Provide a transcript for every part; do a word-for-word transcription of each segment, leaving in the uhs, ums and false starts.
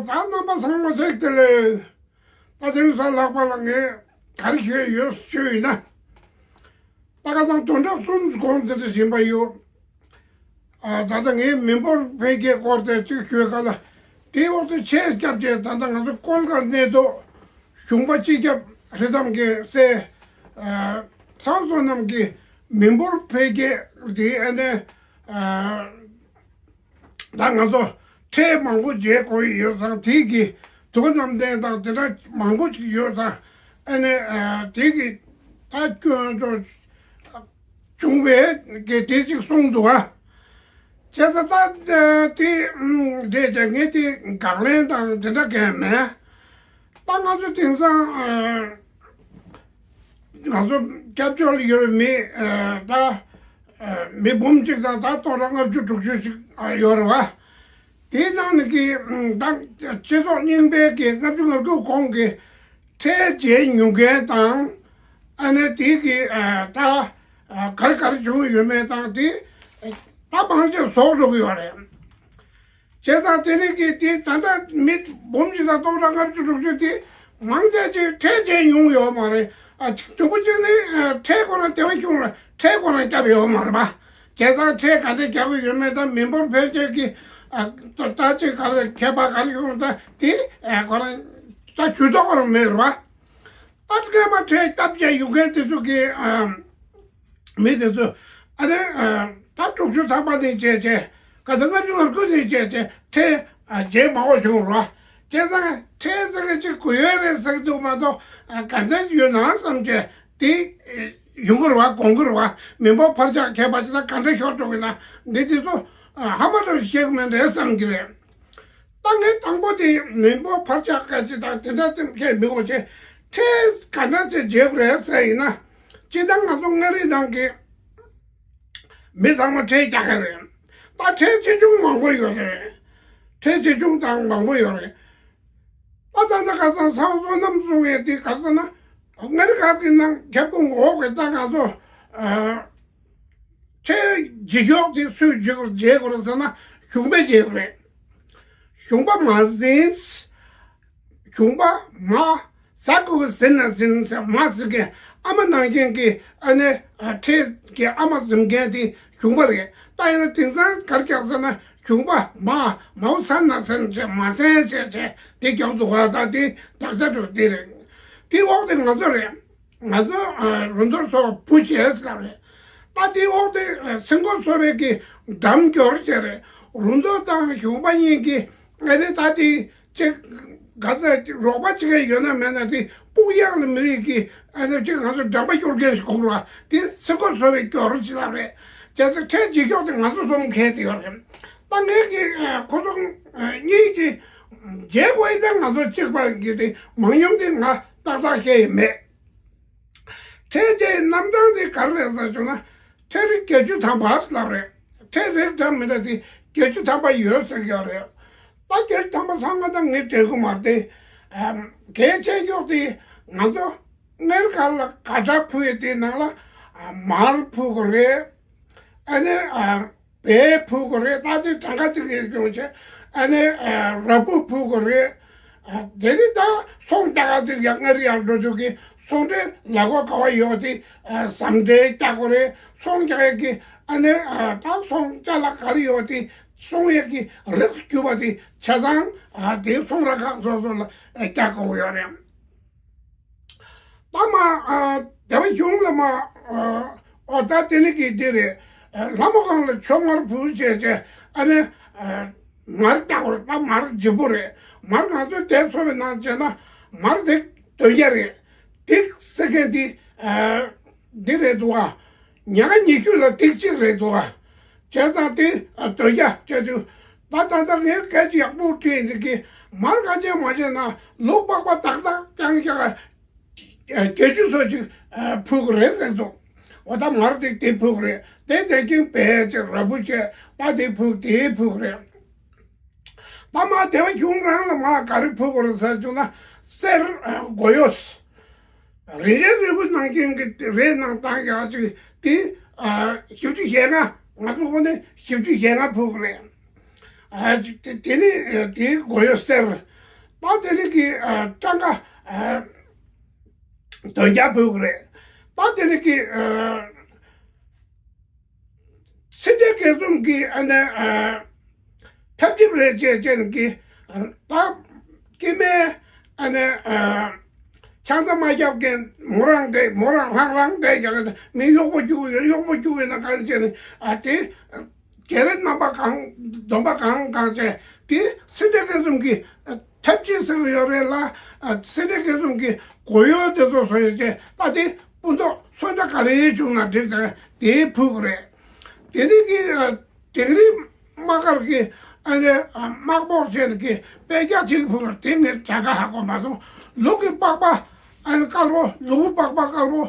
ད་རྣམ་པ་ཚང་མ་ཚེ་བདེ་ལེགས། ད་དེང་སང་ལྷག་པ་ལ་ངས་ག་རེ་ཞུས་ཡོད་ཞུས་ཡིན་ན། ད་ཁ་སང་བདུན་ཕྲག་གསུམ་གོང་དེ་འདྲ་ཟིན་པ་ཡོད། ཨ། ད་ལྟ་ངས་མི་འབོར་འཕེལ་རྒྱས་སྐོར་དེ་གཅིག་ཞུས་ག་ལ། དེའི་འོག་ཏུ་ཆེས་སྐྱབས་ཆེ་ད་ལྟ་ང་ཚོ་ཀོལ་ག་གནས་ཐོག་གཞུང་པ་སྤྱི་ཁྱབ་རི་ཐང་གི་སྲས། ཨ། ཚང་བསོད་ནམས་ཀྱིས་མི་འབོར་འཕེལ་རྒྱས་དེ་ཨ་ནི། ཨ། ད་ང་ཚོ་ཁྲལ་མང་པོ་འཇལ་དགོས་ཡོད་ཙང་དེ་གི་དུ་བ་རྣམ་ལྡན་དང་དེ་འདྲ་མང་པོ་ཞིག་ཡོད་ཙང་ཨ་ནི། ཨ། དེ་གི་ད་སྐྱོན་ཚོ་བྱུང་བའི་གི་དེ་ཅིག་གསུངས་འདུག་ཨ། བྱས་ཙང་ད་དེ་རེད་ཀྱང་ངས་དེ་དགག་ལན་དང་དེ་འདྲ་གང་ཡང་མེད། ད་ང་ཚོ་དེང་སང་ང་ཚོ་སྐྱབས་བཅོལ་ཡོད་མི་ད་མི་འབུམ་གཅིག་དང་ད་སྟོང་ཕྲག་ལྔ་བཅུ་དྲུག་ཅུ་ཞིག་ཡོད་རེད་བ། དེའི་ནང་ནས་ཀྱི་ད་སྤྱི་ཚོགས་རྙིང་པའི་གི་ལྔ་བཅུ་ང་དགུ་གོང་གི་ཁྲལ་འཇལ་མྱོང་མཁན་དང་། ཨ་ནི་དེ་གི་ད་ག་རེ་ག་རེ་བྱུང་ཡོད་མེད་དང་དེ་ད་མང་ཆེ་ཟོག་འགྲོ་གི་ཡོད་རེད། བྱས་ཙང་དེ་ནི་གི་དེ་ད་ལྟ་མི་འབུམ་གཅིག་དང་སྟོང་ཕྲག་ལྔ་བཅུ་དྲུག་ཅུ་དེ་མང་ཆེ་ཅིག་ཁྲལ་འཇལ་མྱོང་ཡོད་མ་རེད། ཨ། མགྱོགས་པོ་གཅིག་ནི་ཁྲལ་ཁོ་རང་དེ་བ་ཁྱུང་ལ་ཁྲལ་ཁོ་རང་བརྒྱབ་ཡོད་མ་རེད་པ། བྱས་ཙང་ཁྲལ་ག་འདྲ་རྒྱག་གི་ཡོད་མེད་དང་མི་འབོར་འཕེལ་རྒྱས་ཀྱི་ཨ་ད་ཅིག་ག་རེ་ཁྱད་པར་ག་རེ་ཡོང་ད་དེ་ཁོ་རང་ད་ཇུས་གཏོགས་ཁོ་རང་མེད་རེད་པ། ད་སྔས་མ་ཁྲལ་བརྒྱབ་བྱས་ཡོང་མཁན་དེ་ཚོ་གི་ཨ། མི་དེ་ཚོ་ཨ་ནི་ཨ་ད་དྲུག་ཅུ་ཐམ་པ་ནས་བྱས་བྱས་ག་ཚོད་ལྔ་བཅུ་ང་དགུ་ནས་བྱས་བྱས་ཁྲལ་ཨ་འཇལ་མང་པོ་བྱུང་རོ། བྱས་ཙང་ཁྲལ་ཟེར་མཁན་ཅིག་དགོས་ཡོད་རེད་ཟེར་གྱི་འདུག་མ་གཏོགས་ཨ་ག་འདྲ་ཡོད་ན་བསམ་བྱས་དེ་ཡོང་གི་རེད་བ། གོང་གི་རེད་བ། མི་འབོར་འཕར་ཆག་ཁྱད་པར་ཅིག་ད་ག་འདྲ་ཤོར་འགྲོ་གི་ན་འདི་དེ་ཚོ་ཨ་ཧ་མ་ར་ཤེས་གི་མེད་རེད་བསམ་གྱི་རེད། ད་ངས་དང་པོ་དེ་མི་འབོར་འཕར་ཆག་ག་ཅི་དང་དེ་འདྲ་ཙམ་ཁས་མི་དགོས་ཆེ། ཁྲལ་ག་འདྲ་ཟེར་འཇལ་དགོས་རེད་ཟེར་ཡིན་ན། སྤྱིར་བཏང་ང་ཚོ་མངའ་རིས་ནང་གི་མི་ཚང་མ་ཁྲལ་རྒྱག་གི་རེད། ད་ཁྲལ་ཆེ་ཆུང་མང་པོ་ཡོད་རེད། ཁྲལ་ཆེ་ཆུང་དང་མང་པོ་ཡོད་རེད། ད་ད་ལྟ་ཁ་སང་ཚང་བསོད་ནམས་གསུང་ཡས་དེ་ག་ཟེར་ན། མངའ་རིས་ཁག་གི་ནང་ཁྱབ་ཁོངས་འོག་གི་ད་ང་ཚོ་ཨ། ཁྲལ་འཇལ་ཕྱོགས་དེ་སུས་འཇལ་དགོས་འཇལ་དགོས་རེད་ཟེར་ན་གཞུང་པས་འཇལ་དགོས་རེད། གཞུང་པ་མ་ཟིན། གཞུང་པ་མ་ཟ་དགོས་ཟིན་ན་ཟིན་ཟེར་མ་ཟིན་མཁན་ཨ་མ་ནང་བཞིན་གྱི་ཨ་ནེ་ཨ་ཁྲལ་གྱི་ཨ་མ་ཟིན་མཁན་དེ་གཞུང་པ་རེད། ད་ཡིན་ན་དེང་སང་གར་རྒྱག་ཟེར་ན་གཞུང་པ་མ་མའོ་ས་ན་ཟིན་ཟེར་མ་ཟིན་ཟེར་ཟེར་དེ་རྒྱག་འདུག་ག་ད་དེ་དག་ས་འགྲོ་དེ་རེད། དེ་འོག་དེ་ང་ཚོ་རེད། ང་ཚོ་ཨ་རུ་མདོར་སོགས་བུ་བྱས་ལབ་རེད། ད་དེའི་འོག་དེ་ཨ་སེང་གོ་སོ་བའི་གི་འགྲམ་སྐྱོར་བྱས་རེད། རུ་མདོ་དང་གཞུང་པ་གཉིས་ཀྱི་ཨ་ནི་ད་དེ་ཅིག་ག་ཚོད་རོགས་པ་ཅིག་ཡོད་ན་མེད་ན་དེ་སྤུག་ཡག་ལ་མི་རིགས་ཀྱི་ཨ་ནི་ཅིག་ང་ཚོ་འགྲམ་པ་སྐྱོར་མཁན་ཞིག་དགོས་རེད་བ། དེ་སེང་གོ་སོ་བའི་སྐྱོར་ཅེས་ལབ་རེད། བྱས་ཙང་ཁྲལ་འཇལ་ཕྱོགས་དེ་ང་ཚོ་གསུམ་གས་དེ་ཡོད་རེད། ད་ངས་ཀྱི་ཨ་ཁོ་ཚོ་ཨ་གཉིས་ཀྱི་འཇལ་དགོས་ཡིན་ད་ང་ཚོ་གཅིག་པ་གི་དེ་མང་ཉུང་དེ་ང་ཏག་ཏག་བཤད་ཡི་མེད། ཁྲལ་འཇལ་རྣམ་གྲངས་དེ་ག་རེ་རེད་ཟེར་བྱུང་ན། ཁྲལ་རིགས་བརྒྱད་ཅུ་ཐམ་པ་ལབ་རེད། ཁྲལ་རིགས་འདྲ་མི་འདྲ་དེ་བརྒྱད་ཅུ་ཐམ་པ་ཡོད་ཟེར་གྱི་ཡོད་རེད། ད་བརྒྱད་ཅུ་ཐམ་པ་ཚང་མ་ད་ངས་འཇལ་གི་མ་རེད་དེ། ཨམ་གལ་ཆེ་ཤོས་དེ་ང་ཚོ་སྔར་ག་ལ་ག་ཁྲལ་ཕུལ་ཡས་དེ་ནང་ལ་ཨ་མར་ཕུལ་དགོས་རེད། ཨ་ནི་ཨ་བལ་ཕུལ་དགོས་རེད། ད་དེ་གྲངས་ཀ་ཅིག་ཡིན་སྐྱོང་བྱས་ཨ་ནི་ཨ་ར་སྤུ་ཕུལ་དགོས་རེད། ཨ་དེ་ནི་ད་ཚོང་རྒྱག་ག་ཅིག་ཡར་སྔར་ཡར་འགྲོ་དུས་ཀྱི་ཚོང་འབྲེལ་ལས་སྒོ་ག་བ་ཡོད་དེ་ཨ་ཟམ་འབྲེལ་རྒྱག་དགོས་རེད། ཚོང་རྒྱག་ཡས་ཀྱི་ཨ་ནི་ཨ་ད་ཚོང་ཅ་ལག་ག་རེ་ཡོད་དེ་ཚོང་ཡས་ཀྱི་རིགས་བརྒྱུད་པ་དེ་ཆ་ཚང་ཨ་དེ་ཚོང་ར་ཁག་སོ་སོ་ལ་ཨ་རྒྱག་དགོས་ཡོད་རེད། ད་མ་ཨ་སྡེ་པ་གཞུང་ལ་མ་ཨ་ཨོ་ད་དེ་ནི་གི་དེ་རེད། ཨ་ལྷ་མོ་སྒང་ལ་ཆོས་མར་བུ་བྱས་བྱས་ཨ་ནི་ཨ་མར་བཏགས་པ་རེད། ད་མར་ལྗིད་པོ་རེད། མར་ང་ཚོའི་སྡེ་ཚོ་བའི་ནང་བྱས་ན་མར་དེ་དོན་རྒྱ་རེད། དེ་ཟེར་མཁན་དེ་ཨ་འདི་རེད་འདུག་ག་ཉ་ག་ཉི་ཤུ་ལ་ཏིག་གཅིག་རེད་འདུག་ག་བྱས་ཙང་དེ་ཨ་དོན་རྒྱ་བྱས་དུས་ད་ད་ལྟ་ངས་སྐད་ཆ་ཡག་པོ་དྲིས་འདི་གི་མར་ཁ་ཆེ་མ་བྱས་ན་ལོ་པགས་པ་ཏག་ཏག་རྐྱང་རྐྱང་བརྒྱད་ཅུ་ཙམ་ཅིག་ཕུལ་གི་རེད་ཟེར་འདུག་འོ་ད་མར་དེ་དེ་ཕུལ་གི་རེད། དེ་དེ་ཀྱང་བལ་བྱས་ར་སྤུ་བྱས་ད་དེ་ཕུལ་དེ་ཕུལ་གི་རེད། ད་མ་སྡེ་པ་གཞུང་རང་ལ་མ་ག་རེ་ཕུལ་དགོས་རེད་ཟེར་བྱུང་ན་གསེར་ཨ་སྒོར་ཡོད། རིན་ཆེན་རིལ་བུ་ནང་བཞིན་གྱི་རས་ནང་བཏང་ཡག་ཅིག་དེ་ཨ་བཞི་བཅུ་ཞེ་ལྔ། ང་ཚོ་ཁོ་ནས་བཞི་བཅུ་ཞེ་ལྔ་ཕུལ་གི་རེད། ཨ་དེ་དེ་ནི་དེའི་སྒོ་ཡོ་ཟེར། ད་དེ་ནི་གི་ཨ་སྤྲང་ཀ་ཨ་དོན་རྐྱང་ཕུལ་གི་རེད། ད་དེ་ནི་གི་ཨ་སེ་འབྲས་དགེ་གསུམ་གི་ཨ་ནི་ཨ་ཐབས་ཇུས་རེད་ཅེས་ཅེས་ཀྱི་ད་སྐྱེ་དམན་ཨ་ནི་ཨ་ཆང་ས་མ་རྒྱབ་མཁན་མོ་རང་བསྡད་མོ་རང་རང་རང་བསྡད་ཀྱང་མི་གཡོག་པོ་བཅུག་ཡོད། གཡོག་པོ་བཅུག་ཡོད་ན་གང་བྱས་ནས་ཨ་དེ་རྒྱལ་རབས་རྣམ་པ་གང་སྡོམ་པ་གང་གང་བྱས་དེ་སེ་འབྲས་དགེ་གསུམ་གྱི་ཐབས་ཇུས་ཟེར་གྱི་ཡོད་རེད་ལ། སེ་འབྲས་དགེ་གསུམ་གྱི་གོ་ཡོད་དེ་ཚོ་བཟོ་ཡོད་ཅེས་ད་དེ་སྤུ་མདོག་སོན་ཆ་ག་རེ་བྱུང་ན་འགྲིག་ཙང་དེ་ཕུལ་གི་རེད། དེ་ནི་གི་དིང་རི་དམག་སྒར་གྱི་ཨ་ནི་དམག་དཔོན་བྱས་ནས་ཀྱི་དཔེ་རྒྱག་ཅིག་ཕུལ་བར་དེ་ངས་བྱ་དགའ་ཧ་གོ་མ་སོང་། ལུག་གི་པགས་པ་ཨ་ནི་དཀར་པོ་ལུག་པགས་པ་དཀར་པོ་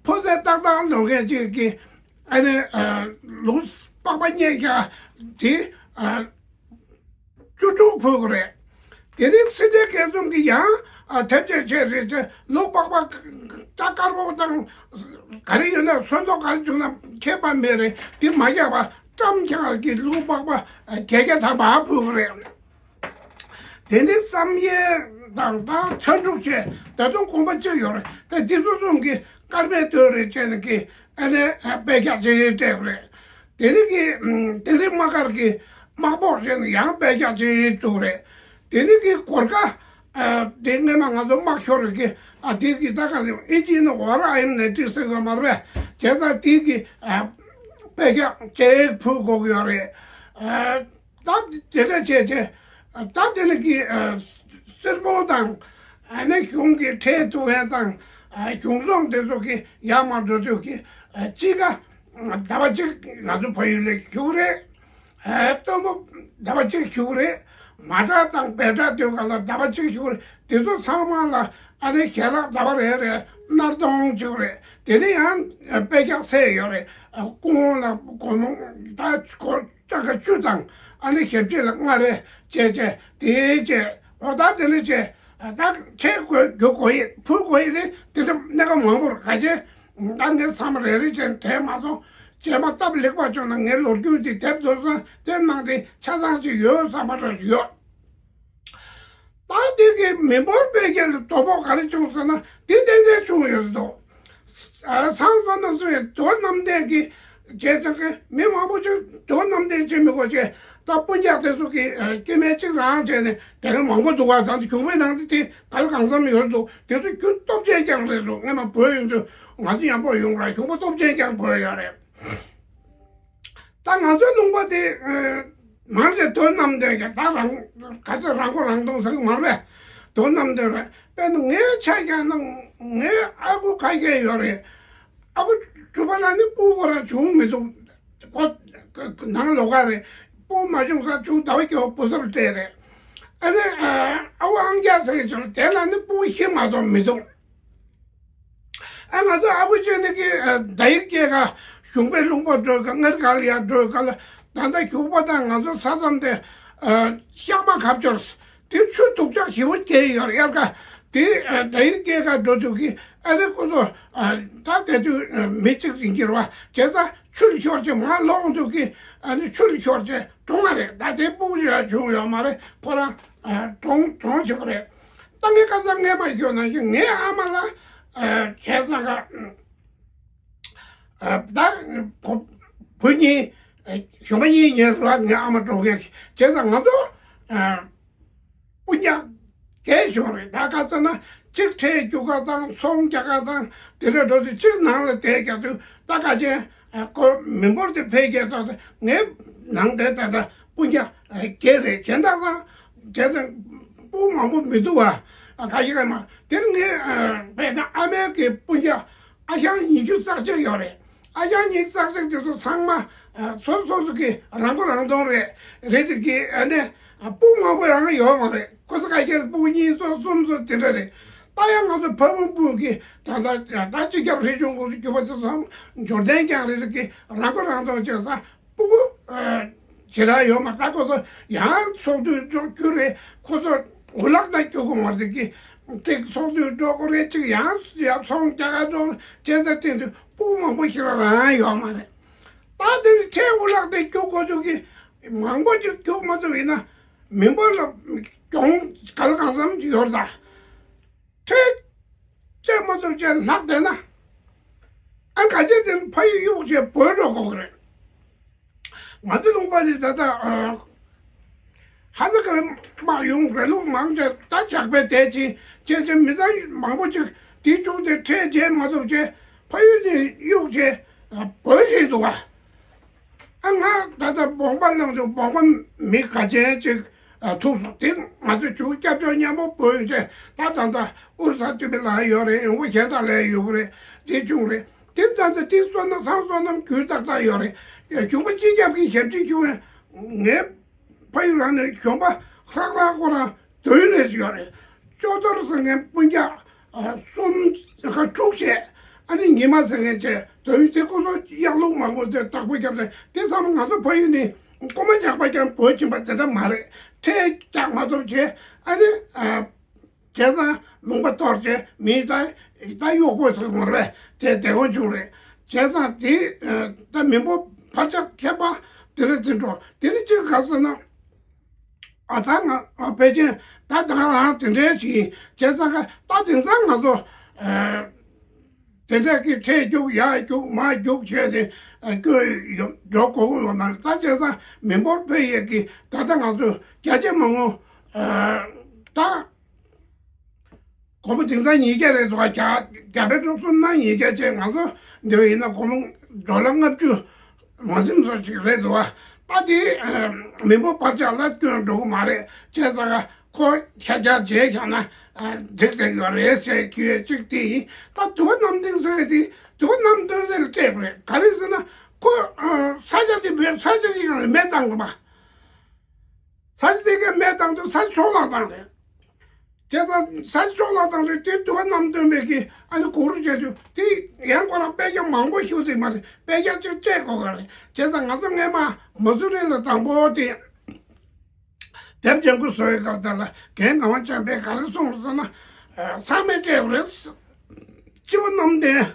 ཕོ་ཚོད་ཏག་ཏག་ལོག་མཁན་ཅིག་གི་ཨ་ནི་ལུག་པགས་པ་རྙེད་ཀྱང་དེ་བཅུ་དྲུག་ཕུལ་གི་རེད། དེ་ནི་སེ་འབྲས་དགེ་གསུམ་གྱི་ཡང་ཐེབས་ཆད་ཆད་རེད་ཅེས་ལུག་པགས་པ་ད་དཀར་པོ་དང་ག་རེ་ཡོད་ན་སོན་ཐོག་ག་རེ་བྱུང་ན་ཁྱད་པར་མེད་རེད། དེ་མ་རྒྱག་པ་བཀྲམ་ཁྱང་གི་ལུག་པགས་པ་བརྒྱད་བརྒྱ་ཐམ་པ་ཕུལ་གི་རེད། དེ་ནི་བསམ་ཡས་དང་ད་ཚ་འབྲུག་བཅས་ད་དུང་དགོན་པ་གཅིག་ཡོད་རེད། ད་འདི་ཚོ་གསུམ་གྱི་སྐར་མའི་དོད་རེད་ཅེས་ནི་གི་ཨ་ནི་དཔེ་རྒྱག་ཅེས་སྤྲད་པ་རེད། དེ་ནི་གི་དིང་རི་དམག་སྒར་གྱི་དམག་དཔོན་ཅེས་ནི་ཡང་དཔེ་རྒྱག་ཅེས་འདུག་རེད། དེ་ནི་གི་གོར་ཀ་དེ་སྔས་མ་ང་ཚོ་དམག་ཤོར་རེད་གི་ཨ་དེ་གི་ད་ག་ཨིན་ཇི་ནི་ཝར་ཨེམ་ནེ་ཏི་ཟེར་གི་མ་རེད་པས། བྱས་ཙང་དེ་གི་དཔེ་རྒྱག་ཅེས་ཕུལ་དགོས་ཀྱི་ཡོད་རེད། ད་དེ་འདྲ་བྱས་བྱས། ད་དེ་ནི་གི་སེར་པོ་དང་ཨ་ནི་གཞུང་གི་ཁྲལ་བསྡུ་མཁན་དང་གཞུང་ཚོང་དེ་ཚོ་གི་ཡར་མར་འགྲོ་དུས་ཀྱི་དཔྱིད་ཀ་ཟླ་བ་གཅིག་ང་ཚོ་བལ་ཡུལ་ལ་རྒྱུགས་རེད། སྟོན་པོ་ཟླ་བ་གཅིག་རྒྱུགས་རེད། མ་དྲག་དང་བེ་དྲག་དུས་ག་ལ་ཟླ་བ་གཅིག་རྒྱུགས་རེད། དེ་ཚོ་ཚང་མ་ལ་ཨ་ནི་ཞལ་ལག་ཟླ་བ་རེ་རེ་སྣར་གདོང་རྒྱུགས་རེད། དེ་ནི་ཡང་དཔེ་རྒྱག་ཚད་ཡོད་རེད། སྐུ་ངོ་ལ་སྒོར་མོ་ད་སྒོར་སྐྱ་ཀ་བཅུ་དང་ཨ་ནི་ཞབས་རྗེས་ལ་ལྔ་རེ་བྱས་བྱས་དེའི་བྱས་འོ་ད་དེ་ནི་བྱས་ད་ཁྱེད་དགོས་རྒྱུ་དགོས་ཡིན་ཕུལ་དགོས་ཡིན་རེད། དེ་འདྲ་གནད་འགག་མང་པོ་རེད། ག་བྱས་ད་ངས་བསམ་རེ་རེ་བྱས་དྲན་མ་སོང་། རྗེས་མ་སྟབས་ལེགས་པ་བྱུང་ན་ངས་ལོ་རྒྱུས་འདི་དེབ་ཐོག་སོང་དེ་ནང་དེ་ཆ་ཚང་ཅིག་ཡོད་བསམ་པ་འདྲ་ཞིག་ཡོད། ད་དེ་གི་མི་འབོར་འཕེལ་རྒྱས་ལ་དོ་ཕོག་ག་རེ་བྱུང་ཟེར་ན་དེ་ཏན་ཏན་བྱུང་ཡོད་འདུག་ཨ་སང་ས་ན་སུ་ཡི་དོ་རྣམ་ལྡན་གྱི་རྗེས་ཚང་གི་མི་མང་པོ་ཅིག་དོ་རྣམ་ལྡན་བྱེད་མི་དགོས་ཅེས་ད་སྤུན་ཀྱག་དེ་ཚོ་གི་སྐྱེ་དམན་གཅིག་རང་བྱས་ནས་དེ་ག་མང་པོ་འདུག་ག་ད་གཞུང་མི་ནང་དེ་དེ་ག་ལ་གང་འཚམ་ཡོད་འདུག་དེ་ཚོ་རྒྱུ་སྟོབས་ཆེན་རྐྱང་རེད་འདུག་སྔས་མ་བོད་ཡོང་དུས་ང་ཚོ་ཡང་བོད་ཡོང་ར་གཞུང་པ་སྟོབས་ཆེན་རྐྱང་བོད་ཡོད་རེད། ད་ང་ཚོའི་ལུང་པ་དེ་མང་ཆེ་དོ་རྣམ་ལྡན་གྱི་ད་རང་ག་ཚོད་རང་མགོ་རང་འདོན་ཟེར་གི་མ་རེད། དོ་རྣམ་ལྡན་རེད། དཔེར་ན་ངའི་ཆ་བཞག་ན་ངའི་ཨ་ཁུ་ཁ་ཤས་ཡོད་རེད། ཨ་ཁུ་གྲུབ་པ་ལ་ནི་སྤུ་གུ་རང་བྱུང་མི་འདུག་ཁོ་ནང་ལོགས་ཀ་རེད། སྤུ་མ་བྱུང་ས་བྱུང་ཟླ་བ་བརྒྱད་པ་བུ་གསར་སྤྲད་རེད། ཨ་ནི་ཨ་ཁུ་ཨང་རྒྱལ་ཟེར་གི་བྱུང་དེ་ལ་ནི་སྤུ་གུ་ཤི་མ་སོང་མི་འདུག་ཨ་ང་ཚོ་ཨ་ཁུ་ཆོས་ནི་གི་ཨ་ད་ཡིག་སྐྱེས་ཀ་གཞུང་པའི་ལུང་པ་འགྲོ་ཀ་ངར་ག་ལ་ཡར་འགྲོ་ཀ་ལ་ད་ལྟ་ཁྱུག་པ་དང་ང་ཚོ་ས་མཚམས་དེ་ཨ་ཤག་མ་ཁ་སྦྱོར་དེ་ཆུ་དུག་ཅག་ཞེ་པོ་སྐྱེས་ཡོད་དབྱར་ཁ་དེ་ཨ་ད་ཡིག་སྐྱེས་ཀ་འགྲོ་དུས་ཀི་ཨ་རེ་ཁོ་ཚོ་ཨ་ད་དེ་དུས་ཨ་མི་གཅིག་ཡིན་གྱི་རེད་བ། བྱས་ཙང་ཆུ་ལ་ཤོར་བྱས་མར་ལོག་འདུག་གི་ཨ་ནི་ཆུ་ལ་ཤོར་བྱས་གྲོངས་པ་རེད། ད་དེ་སྤུ་གུ་ཡོད་བྱུང་ཡོད་མ་རེད། ཁོ་རང་ཨ་གྲོངས་གྲོངས་བྱས་པ་རེད། ད་ངས་ཁ་སང་སྔས་མ་ཤོད་ནང་བཞིན་ངའི་ཨ་མ་ལ་ཨ་བྱས་ཙང་ཀ་ཨ་ད་བུ་བུ་གཉིས་ཨ་གཞོན་པ་གཉིས་ཉལ་ར་ངའི་ཨ་མ་གྲོངས་མཁན་བྱས་ཙང་ང་ཚོ་ཨ་སྤུན་ཀྱག་བརྒྱད་བྱུང་རེད། ད་ཁ་སང་ན་གཅིག་ཁྲལ་རྒྱུག་ག་དང་ཚོང་རྒྱག་ག་དང་དེ་འདྲ་འགྲོ་དུས་གཅིག་ནང་ལ་བསྡད་རྒྱག་དུས་ད་ཁ་ཆེན་ཨ་ཁོ་མི་འབོར་དེ་འཕེལ་རྒྱས་བཏང་སྟེ་ངའི་ནང་དེ་ད་ལྟ་སྤུན་ཀྱག་ཨ་བརྒྱད་རེད། གཞན་དག་ཚང་བྱས་ཙང་སྤུ་མང་པོ་མི་འདུག་བ། ཨ་ཁ་ཤས་ཀ་མ་དེར་ངའི་ཨ་བས་ན་ཨ་མའི་གི་སྤུན་ཀྱག་ཨ་ཞང་ཉི་ཤུ་རྩ་གཅིག་ཡོད་རེད། ཨ་ཞང་ཉི་ཤུ་རྩ་གཅིག་དེ་ཚོ་ཚང་མ་ཨ་སོ་སོ་སོ་གི་རང་མགོ་རང་འདོན་རེད། རེད་དེ་གི་ཨ་ནི་ཨ་སྤུ་མང་པོ་རང་ཡོད་མ་རེད། ཁོ་ཚོ་ཁ་ཤས་སྤུ་གཉིས་ཚོ་གསུམ་ཚོ་དེ་འདྲ་རེད། ད་ཡང་ང་ཚོ་ཕ་བུ་སྤུན་གྱི་ད་ལྟ་ད་སྤྱི་ཁྱབ་རེ་ཆུང་གོང་ཚོ་རྒྱུ་བ་ཚོ་ཚང་འབྱོར་ལྡན་རྐྱང་རེད་ཀྱི་རང་མགོ་རང་ཐོག་བྱས་ཙང་སྤུ་གུ་ཨ་ཇེ་ར་ཡོད་མ་རེད། ད་ཁོ་ཚོ་ཡང་ཚོགས་འདུ་འགྲོ་རྒྱུ་རེད། ཁོ་ཚོ་འུ་ལག་ན་རྒྱུ་གོ་མ་རེད་ཀྱི་དེ་ཚོགས་འདུ་འགྲོ་གོ་རེད། ཅིག་ཡང་ཡང་ཚོང་རྒྱག་ག་འགྲོ་བྱས་ཙང་སྟེང་དུ་སྤུ་གུ་མང་པོ་ཞིག་རང་ཡོད་མ་རེད། ད་དེ་ནི་ཁྲལ་འུ་ལག་དེ་རྒྱུ་གོ་ཚོ་གི་མང་པོ་ཅིག་རྒྱུག་མ་ཐུབ་ཡིན་ན་མི་འབོར་ལ་གྱོང་ག་ལ་གང་འཚམ་ཅིག་ཡོད་རེད་ད། ཁྲལ་བཅད་མ་ཐུབ་བྱས་ལྷག་བསྡད་ན། ཨ་ག་ཅི་དེ་ཕ་ཡུལ་གཡུག་བྱས་བོད་འགྲོ་དགོས་ཀྱི་རེད། ང་ཚོ་ལུང་པ་འདི་ད་ལྟ་ཨ། ཧ་ལ་ག་རེ་དམག་ཡོང་རེ་ལུག་མང་ཆེ་ད་ཇག་པས་དེད་ཅིང་བྱས་བྱས་མི་ཚང་མང་པོ་ཅིག་དེ་བྱུང་སྟེ་ཁྲལ་བྱས་མ་ཐུབ་བྱས་ཕ་ཡུལ་ནས་གཡུག་བྱས་བོད་ཕྱིན་འདུག་ག་ཨ་ང་ད་ལྟ་བོང་པ་བླངས་འདུག་བོང་པ་མི་ག་ཅན་ཅིག་ཐུག་སོང་། དེ་ང་ཚོ་ཇུ་སྐྱབས་བཅོལ་མཉམ་པོ་བོད་ཡོང་བྱས་ད་ད་ལྟ་ཨུ་རུ་ས་ཐུ་བི་ལ་ཡོད་རེད། ཡོང་སྒོ་གཞན་དག་ལ་ཡོད་རེད། དེ་བྱུང་རེད། དེ་ལྟར་དུ་དེ་བསོད་ནམས་བསམ་བསོད་ནམས་རྒྱུན་ཏག་ཏག་ཡོད་རེད། གཞུང་པ་སྤྱི་ཁྱབ་ཀྱི་ཞབས་ཕྱི་ཞུ་བའི་ངའི་ཕ་ཡུལ་རང་ནས་གཞོན་པ་ལྷག་ལྷག་ཁོ་རང་བདུན་རེ་ཞིག་ཡོད་རེད། ཅོ་ཏོར་ཟེར་མཁན་སྤུན་ཀྱག་གསུམ་ཁ་དྲུག་བྱས། ཨ་ནི་ཉི་མ་ཟེར་མཁན་བྱས། དོན་དེ་ཁོ་ཚོ་གཡག་ལུག་མང་པོ་དེ་བདག་པོ་བརྒྱབ་ནས་དེ་ཚང་མ་ང་ཚོ་ཕ་ཡུལ་ནས་རྐུ་མ་ཇག་པ་རྐྱང་བོད་ཕྱིན་པ་དེ་འདྲ་མ་རེད། ཁྲལ་རྒྱག་མ་ཐུབ་བྱས། ཨ་ནི། བྱས་ཙང་ལུང་པ་གཏོར་བྱས་མི་ད་ད་གཡོག་པོ་ཟེར་མ་རེད་པས། དེ་བདེ་བོ་བྱུང་རེད། བྱས་ཙང་དེ་ད་མི་འབོར་འཕར་ཆག་ཁྱད་པར་དེ་རེད་དེ་འགྲོ། དེ་ནི་ཅི་ག་ཟེར་ན། ཨ་ད་ང་ཕལ་ཆེར་ད་ད་རང་དེ་འདྲའི་ཞིག་ཡིན། བྱས་ཙང་ག་ད་དེང་སང་ང་ཚོ་དེ་འདྲ་གི་ཁྲལ་རྒྱུག་ཡར་རྒྱུག་མར་རྒྱུག་བྱས་ཏེ་སྐྱོན་ཡོད་འགྲོ་དགོས་ཀྱི་ཡོད་མ་རེད། ད་བྱས་ཙང་མི་འབོར་འཕེལ་ཡས་ཀྱི་ད་ལྟ་ང་ཚོ་བརྒྱ་ཆ་མང་པོ་ད། སྒོར་མོ་དེང་སང་ཉིས་བརྒྱ་རེད་འདུག་ག་བརྒྱ་བརྒྱ་པའི་དྲུག་གསུམ་ན་ཉིས་བརྒྱ་བྱས། ང་ཚོ་འདི་བ་ཡིན་ན་སྒོར་མོ་ཌོ་ལར་ལྔ་བཅུ་མ་ཟིན་བཟོ་ཞིག་རེད་འདུག་ག་ད་དེ་མི་འབོར་འཕར་ཆག་ལ་སྐྱོན་འགྲོ་གི་མ་རེད། བྱས་ཙང་ཁོ་ཁྱབ་རྒྱ་བྱས་བཞག་ན་འགྲིག་བསྡད་ཡོད་རེད་ཟེར་གྱི་ཡོད། གཅིག་དེ་ཡིན། ད་དུ་བ་གནམ་ལྡིང་ཟེར་བའི་དེ་དུ་བ་གནམ་ལྡིང་ཟེར་ལ་སྤྲད་པ་རེད། ག་རེ་ཟེར་ན་ཁོ་ས་ཆ་དེ་བོད་ས་ཆ་དེ་ཡང་མེ་བཏང་དགོས་པ། ས་ཆ་དེ་གའི་མེ་བཏང་དུས་ས་ཆ་ཕྱོགས་ལྷག་བཏང་རེད། བྱས་ཙང་ས་ཆ་ཕྱོགས་ལྷག་བཏང་རེད། དེ་དུ་བ་གནམ་སྟོན་པའི་གི་ཨ་ནི་གུ་རུ་བྱས་དུས་དེ་ཡང་ཁོ་རང་དཔེ་རྒྱ་མང་པོ་ཞུ་ཟིག་མ་རེད། དཔེ་རྒྱ་གཅིག་སྤྲད་དགོས་ག་རེད། བྱས་ཙང་ང་ཚོ་སྔས་མ་མ་སུ་རི་ལ་དང་པོ་དེ་དེབ་ལྗང་ཁུ་བཟོ་བའི་སྐབས་དེ་ལ་རྒན་ངག་དབང་འཆང་པས་ག་རེ་གསུངས་ཟེར་ན། ཚང་མས་སྤྲད་དགོས་རེད། སྤྱི་བོ་གནམ་བསྟན།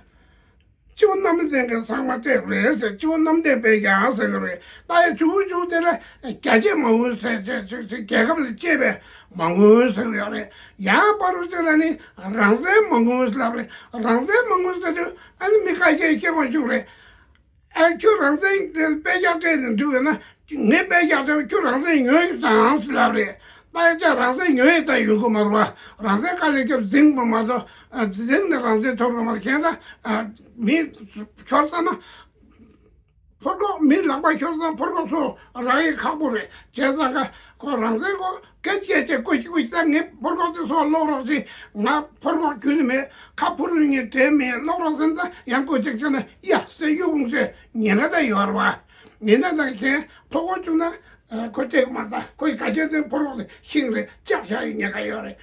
སྤྱི་བོ་གནམ་ལྡིང་གི་ཚང་མ་སྤྲད་རེད་ཟེར། སྤྱི་བོ་གནམ་ལྡིང་དཔེ་རྒྱ་ཟེར་གི་རེད། ད་ཡ་ཆུ་བོ་ཆུ་བོ་དེ་ལ་རྒྱ་ཆེ་མ་དངུལ་ཟེར་ཟེར་ཟེར་ཟེར། རྒྱལ་ཁབ་ལ་གཅེས་པའི་མ་དངུལ་ཟེར་གི་ཡོད་རེད། ཡང་བར་དུ་ཟེར་ན་ནི་རང་བཙན་མ་དངུལ་ལབ་རེད། རང་བཙན་མ་དངུལ་ཟེར་དུས་ཨ་ནི་མི་ཁ་ཤས་སྐྱེ་བ་བྱུང་རེད། ཨ་ཁྱོད་རང་བཙན་དེ་དཔེ་རྒྱ་སྤྲད་ནས་འགྲིག་ཡོད་ན། ངས་དཔེ་རྒྱག་དུས་ཁྱོད་རང་བཙན་ཉོས་ཡོད་དང་ཟེར་ལབ་རེད། ད་ཡ་ཅག་རང་བཙན་ཉོས་ཡོད་ད་ཡོང་གི་མ་རེད་པ། རང་བཙན་དཀའ་ལས་བརྒྱབ་འཛིང་པ་མ་གཏོགས་འཛིང་ནས་རང་བཙན་ཐོབ་རོགས་མ་གཏོགས། ཁྱེད་ད་མི་ཤོར་ཙམ་ན་ཕོར་གོག་མི་ལག་པ་ཤོར་ཙམ་ཕོར་གོག་སོ་རག་ཡས་ཁག་པོ་རེད། བྱས་ཙང་ཀ་ཁོ་རང་བཙན་ཁོ་སྐད་ཆ་སྐད་ཆ་བཀོད་ཀྱི་བཀོད་ཀྱི། ད་ངས་ཕོར་གོག་དེ་སོ་སློག་རོགས་ཞེས། ང་ཕོར་གོག་རྒྱུན་ནས་མེད། ཁ་ཕོར་གཡུག་མཁན་གྲས་མེད། སློག་རོགས་ཟེར་ན་ད་ཡང་བཀོད་ཅིག་བྱས་ན་ཡ་ཟེར་གཡུག་འོང་ཟེར་ཉེན་ཁ་ད་ཡོད་རེད་པ། ཉེན་ཁ་ད་ཁྱེད་ཕོར་གོག་བཅུག་ན། ཨ། ཁོ་སྤྲད་མ་ད་ཁོ་ཡི་ག་ཆེ་ཚེ་ཕོར་གོག་དེ་ཤིང་རེད་བཅག་བཞག་ཡི་ཉེན་ཁ་ཡོད་རེད།